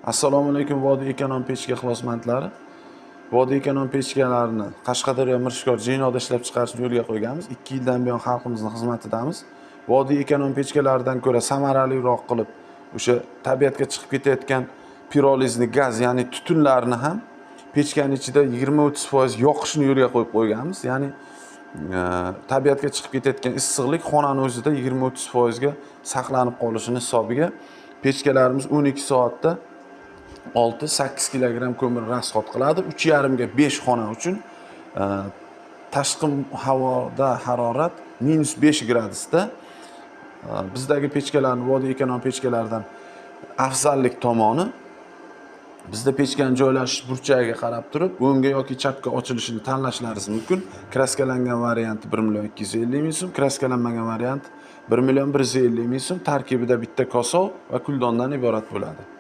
Assalomu alaykum, Vodiy Ekonom pechka ixlosmandlari. Vodiy Ekonom pechkalarini Qashqadaryo, Mirishkor, Jiynoda ishlab chiqarishni yo'lga qo'yganmiz. 2 yildan buyon xalqimizni xizmatidamiz. Vodiy Ekonom pechkalaridan ko'ra samaraliroq qilib, o'sha tabiatga chiqib ketayotgan pirolizni gaz, ya'ni tutunlarni ham pechkani ichida 20-30% yoqishni yo'lga qo'yib qo'yganmiz. Ya'ni tabiatga chiqib ketayotgan issiqlik xonani o'zida 20-30% ga saqlanib qolishini hisobiga pechkalarimiz 12 soatda 6-8 kilogramm ko'mir расход qiladi. 3,5 ga 5 xona uchun tashqi havoda harorat -5 gradusda. Bizdagi pechkalarni Vodiy Ekonom pechkalaridan afzallik tomoni, bizda pechkani joylashish burchagiga qarab turib, o'ngga yoki chapga ochilishini tanlashlaringiz mumkin. Kraskalangan varianti 1 million 250 ming so'm, kraskalanmagan variant 1 million 150 ming so'm. Tarkibida bitta kosov va kuldondan iborat bo'ladi.